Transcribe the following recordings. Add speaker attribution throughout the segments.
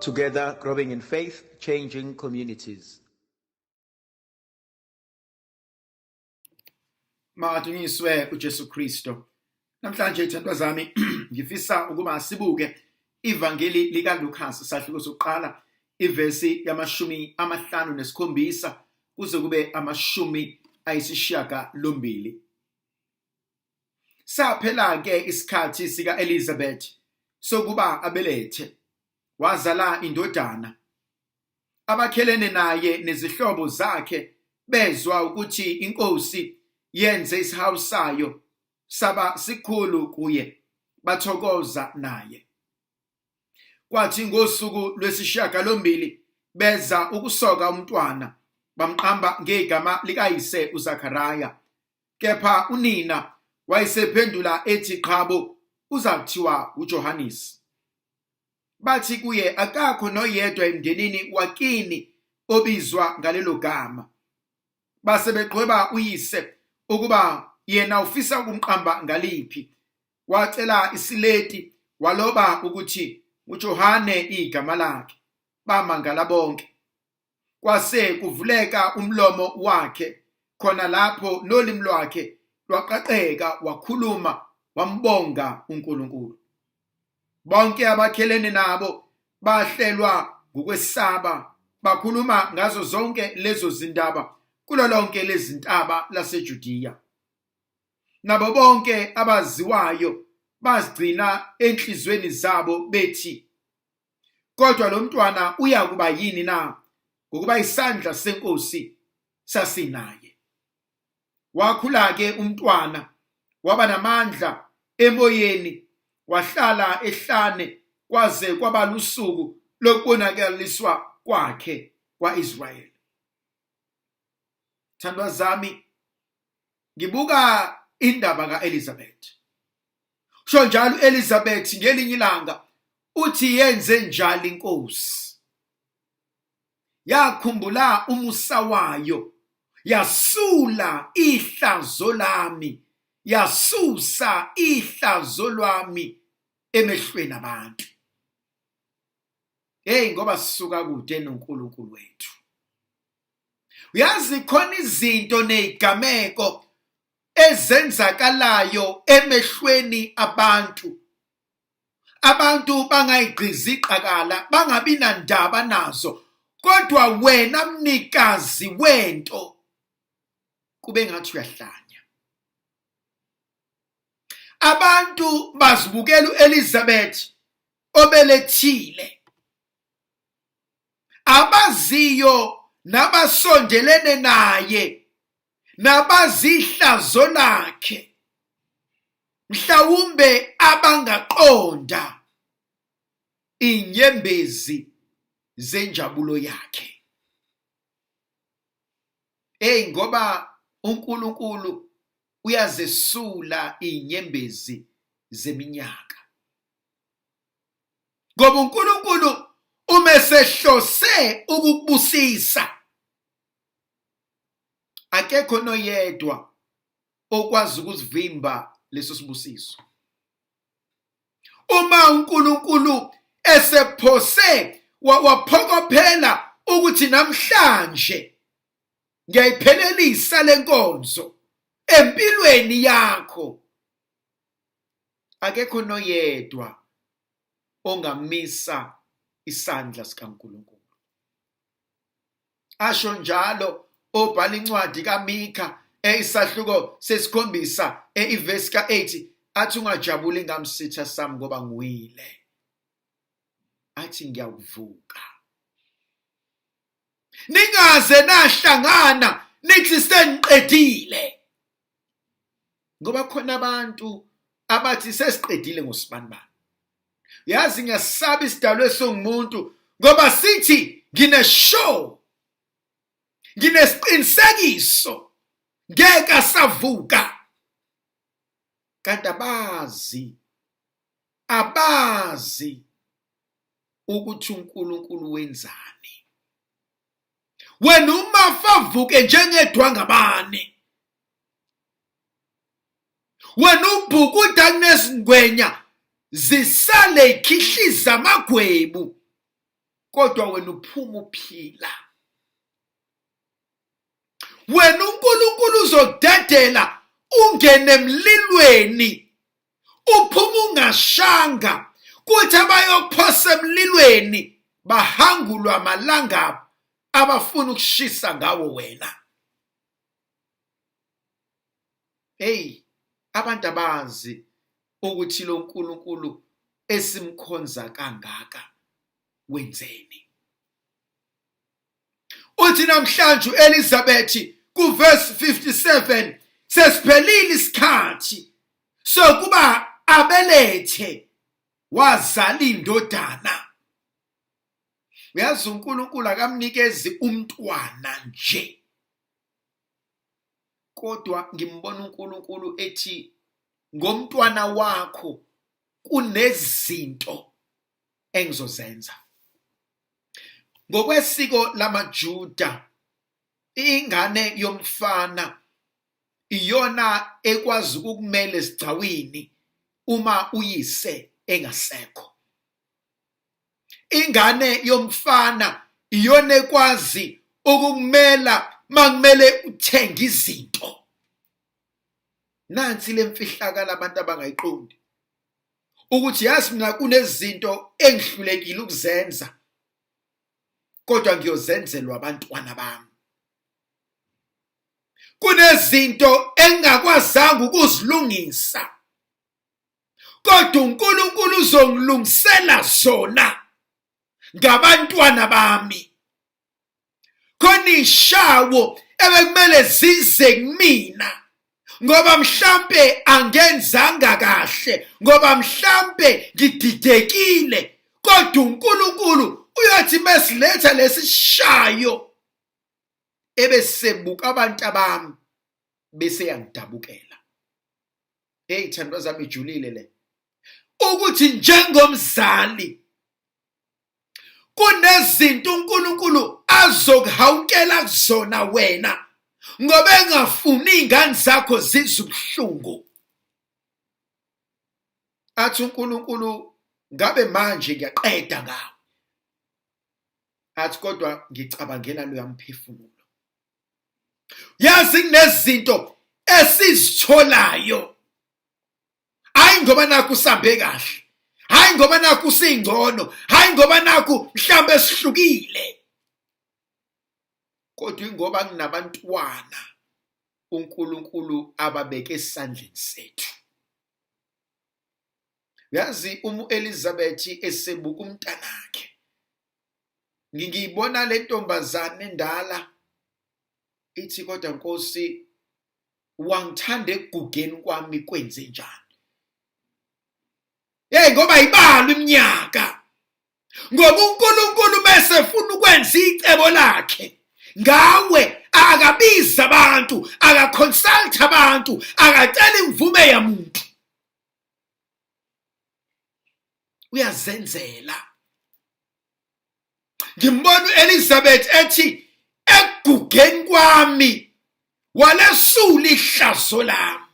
Speaker 1: Together, growing in faith, changing communities.
Speaker 2: Makadunyiswe uJesu Kristo. Namhlanje thandwa zami ngifisa ukuba sibuke ivangeli likaLukas isahluko sokuqala ivesi yama-57 kuze kube 80. Saphela-ke isikhathi sika-Elizabeth sokuba abelethe, wazala indodana. Abakhelene naye nezihlobo zakhe bezwa ukuthi inkosi yenze isihawu sayo saba sikhulu kuye, bathokoza naye. Kwathi ngosuku lwesishiyagalombili beza ukusoka umntwana, bamqamba ngegama likayise uZakhariya. Kepha unina wayesephendula ethi, qhabo, uzakuthiwa uJohannes. Bathi kuye, akakho noyedwa emndenini wakini obizwa ngalelo gama. Base beqhweba uyise ukuba yena ufisa ukumqamba ngaliphi. Wacela isileti waloba ukuthi uJohane igama lakhe. Bamangala bonke. Kwase kuvuleka umlomo wakhe khona lapho nolimi lwakhe lwaqaqeka, wakhuluma wambonga uNkulunkulu. Bonke abakhelene nabo bahlelwa ngokwesaba, bakhuluma ngazo zonke lezo zindaba kulo lonke lezintaba laseJudiya. Nabo bonke abaziwayo bazigcina enhlizweni zabo bethi, kodwa lo mntwana uyakuba yini na? Ngokuba isandla senkosi sasinaye. Wakhula-ke umntwana, waba namandla emoyeni, wahlala ehlane kwaze kwaba lusuku lokubonakaliswa kwakhe kwa-Israyeli. Thandwa zami, ngibuka indaba ka-Elizabeth. Kusho njalo u-Elizabeth ngelinye ilanga uthi yenze njalo inkosi. Yakhumbula umusa wayo, yasula ihlazo lami, yasusa ihlazo lwami emehlweni abantu. Hey, ngoba sisuka kude noNkulunkulu wethu. Uyazi khona izinto nezigameko ezenzakalayo emehlweni abantu. Abantu bangayigqizi iqakala, bangabi nandaba nazo, kodwa wena mnikazi wento kube ngathi uyahlanya. Abantu bazibukela uElizabeth obelethile, abaziyo nabasondelene naye nabazihlazo lakhe, mhlawumbe abangaqonda inyembezi zenjabulo yakhe. Hey, ngoba uNkulunkulu uyazesula inyembezi zeminyaka. Ngoba uNkulunkulu uma esehlose ukukubusisa, akekho noyedwa okwazi ukuzivimba leso sibusiso. Uma uNkulunkulu esephose waphokophela ukuthi namhlanje ngiyayiphelelisa lenkonzo empilweni yakho, akekho noyedwa ongamisa isandla sikaNkulunkulu. Asho njalo obhala incwadi kaMika isahluko 7 ivesi ka-8, athi ungajabuli ngamsitha sami ngoba ngiwile, athi ngiyakuvuka. Ningaze nahlangana nithi seniqedile, ngoba khona abantu abathi sesiqedile ngosibanibani. Yazi ngiyasaba isidalwa esingumuntu, ngoba sithi ngine-show, nginesiqinisekiso ngeke asavuka, kanti abazi ukuthi uNkulunkulu wenzani. Wena umafa avuke njengedwangabane, wena ubhukuda kunesingwenya zisale ikhihliza amagwebu. Kodwa wena uphuma uphila. Wena uNkulunkulu uzokudedela ungene emlilweni uphuma ungashanga kuthi abayokuphosa emlilweni bahangulwa amalangabu abafuna ukushisa ngawo wena. Hey, abantu abazi ukuthi lo nkulunkulu esimkhonza kangaka wenzeni. Uthi namhlanje uElizabeth kuverse 57 sesiphelile isikhathi sokuba abelethe wazala indodana. Uyazi uNkulunkulu akamnikezi umntwana nje, kodwa ngimbona uNkulunkulu ethi ngomntwana wakho kunezinto engizozenza. Ngokwesiko lamaJuda, ingane yomfana iyona ekwazi ukukumela esigcawini uma uyise engasekho. Ingane yomfana iyona ekwazi ukukumela makumele uthenge izinto. Nansi lemfihlakalo abantu abangayiqondi ukuthi yazi mina kunezinto engihlulekile ukuzenza kodwa ngiyozenzelwa abantwana bami. Kunezinto engingakwazanga ukuzilungisa kodwa uNkulunkulu uzongilungisela zona ngabantwana bami. Khona ishawo ebekumele zize kumina ngoba mhlampe angenzanga kahle, ngoba mhlampe ngididekile, kodwa uNkulunkulu uyothi mesiletha lesishayo ebesebuka abantu abami bese yangidabukela. Hey thandwa zami, ijulile le ukuthi njengomzali kunezinto uNkulunkulu azokuhawukela kuzona wena ngoba engafuni izingane zakho zizwe ubuhlungu. Athi uNkulunkulu ngabe manje ngiyaqeda ngawe, athi kodwa ngicabangela loya mphefumulo. Yazi kunezinto esizitholayo hayi ngoba nakhu usambe kahle, hayi ngoba nakhu singcono, hayi ngoba nakhu mhlambe sihlukile, kodwa ingoba kunabantwana uNkulunkulu ababeke esandleni sethu. Uyazi uma uElizabeth esebuka umntanakhe, ngiyibona le ntombazane endala ithi kodwa Nkosi wangithanda ekugugeni kwami, kwenze njani? Hey, ngoba ibalwa iminyaka, ngoba uNkulunkulu bese efuna ukwenza icebo lakhe ngawe, akabiza abantu, akaconsult abantu, akacela imvume yamuntu, uyazenzela. Ngimbona uElizabeth ethi ekugugeni kwami walesula ihlazo lami,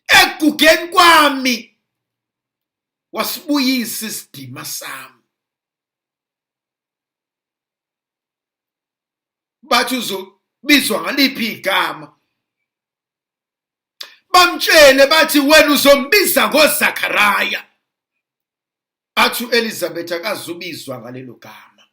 Speaker 2: ekugugeni kwami wasibuyisa isidima sami. Bathi uzobizwa ngaliphi igama? Bamtshele bathi wena uzombiza ngoZakaraya. Athi uElizabeth akazubizwa ngalelo gama,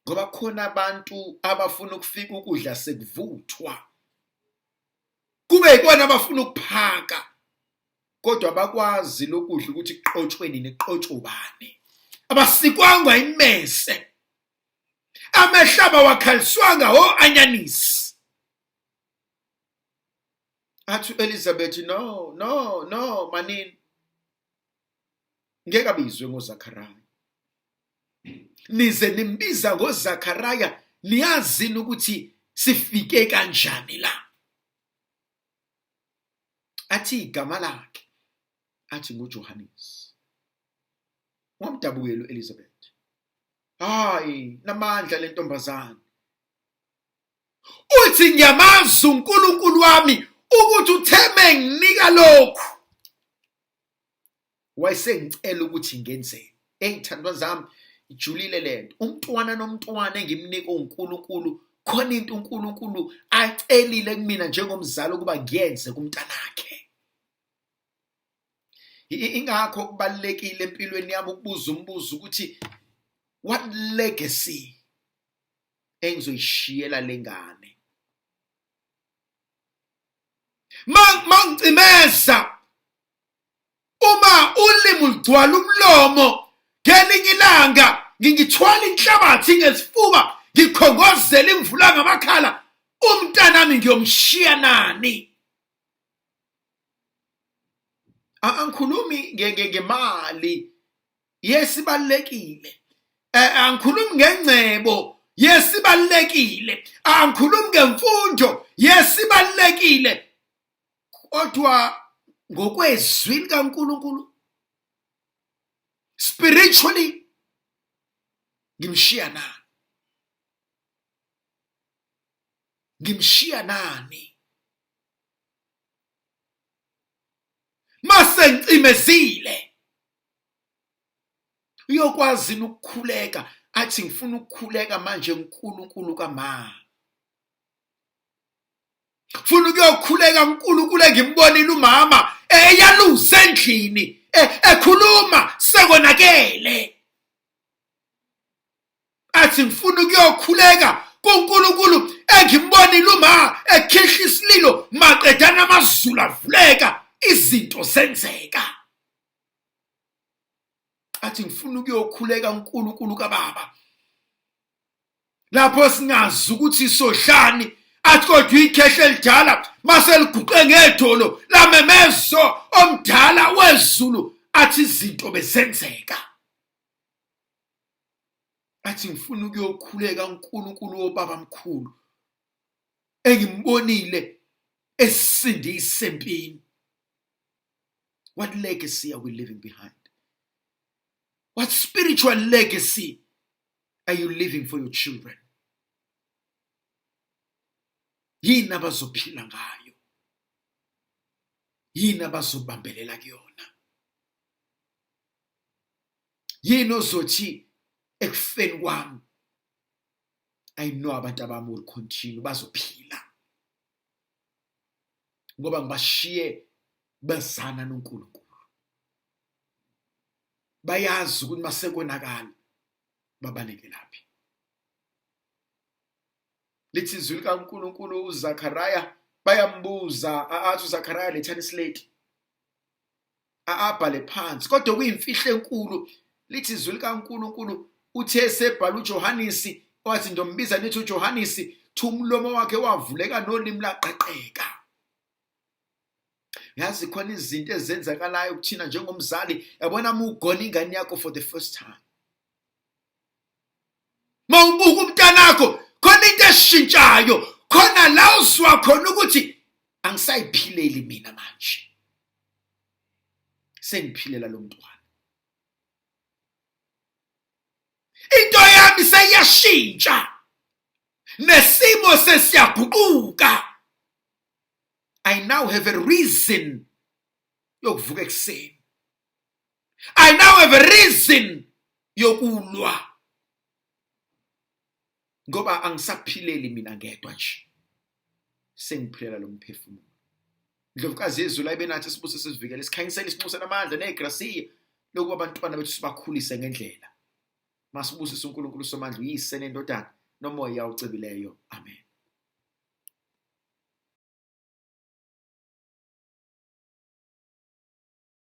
Speaker 2: ngoba khona abantu abafuna ukufika ukudla sekuvuthwa, kube yibona abafuna ukuphaka, kodwa abakwazi lokudla ukuthi kuqotshwe nini, kuqotshwe ubani. Abasikwangwa imese, amehlo abawakhaliswanga o-anyanisi. Athi uElizabeth no no no, manini, ngeke abizwe ngoZakaraya. Nize nimbiza ngoZakaraya, niyazini ukuthi sifike kanjani la? Athi igama lakhe athi nguJohannes. Wamdabukela uElizabeth. Hayi, namandla lentombazane. Uthi ngiyamazi uNkulunkulu wami ukuthi utheme nginika lokhu. Wayesengicela ukuthi ngenzeni. Ey'thandwa zami, ijulile lento. Umntwana nomntwana engimnika uNkulunkulu, khona into uNkulunkulu acelile kumina njengomzali ukuba ngiyenze kumntanakhe. Ingakho kubalulekile empilweni yami ukubuza umbuzo ukuthi what legacy engizoyishiyela lengane. Mangicimeza uma ulimi lugcwala umlomo, ngelinye ilanga ngingithwala inhlabathi ngesifuba, ngikhongozela imvula ngamakhala, umntanami ngiyomshiya nani? Angikhulumi ngemali, yesibalekile. Angikhulumi ngengcebo, yesibalekile. Angikhulumi ngemfundo, yesibalekile. Kodwa ngokwezwi likaNkulunkulu, spiritually ngimshiya nani? Ngimshiya nani? Mase ngicimezile, uyokwazi ukukhuleka athi ngifuna ukukhuleka manje uNkulunkulu kama. Funa ukuyokhuleka uNkulunkulu engimbonile umama eyaluza endlini ekhuluma sekonakele. Athi ngifuna ukuyokhuleka kuNkulunkulu engimbonile uma ekhihla isililo maqedana amazulu avuleka izinto zenzeka. Athi ngifuna ukuyokhuleka uNkulunkulu kaBaba lapho singazi ukuthi sodlani. Athi kodwa ikhehle elidala mase liguqe ngedolo lamemezo omdala wezulu, athi izinto bezenzeka. Athi ngifuna ukuyokhuleka uNkulunkulu wobaba mkhulu engimbonile esindisa empini. What legacy are we leaving behind? What spiritual legacy are you leaving for your children? Yini abazophila ngayo? Yini abazobambelela kuyona? Yini ozothi ekufeni kwami, I know abantu abami will continue, bazophila ngoba ngibashiye bezana noNkulunkulu. Bayazi ukuthi masekonakala babaleke laphi. Lithi izwi likaNkulunkulu uZakhariya bayambuza, athi uZakhariya lethani islate abhale phansi, kodwa kuyimfihlo enkulu. Lithi izwi likaNkulunkulu uthe sebhala uJohanisi, wathi ndombiza nithi uJohanisi, thi umlomo wakhe wavuleka nolimi laqaqeka. Yazi khona izinto ezenzakalayo kuthina njengomzali. Yabona uma ugona ingane yakho for the first time, mawubuka umntanakho khona into eshintshayo, khona la uzwa khona ukuthi angisayiphileli mina manje, sengiphilela lo mntwana. Into yami seyiyashintsha nesimo sesiyaguquka. I now have a reason yokuvuka ekuseni. I now have a reason yokulwa, ngoba angisaphileli mina ngedwa nje, sengiphilela lo mphefumulo. Ndlovukazi yezulu ayibe nathi, sibuse, sizivikele, sikhanyisele, isinxusela amandla negrasiya lokuba abantwana bethu sibakhulise ngendlela. Masibusise uNkulunkulu Somandla, uyise nendodana nomoya ocebileyo. Amen.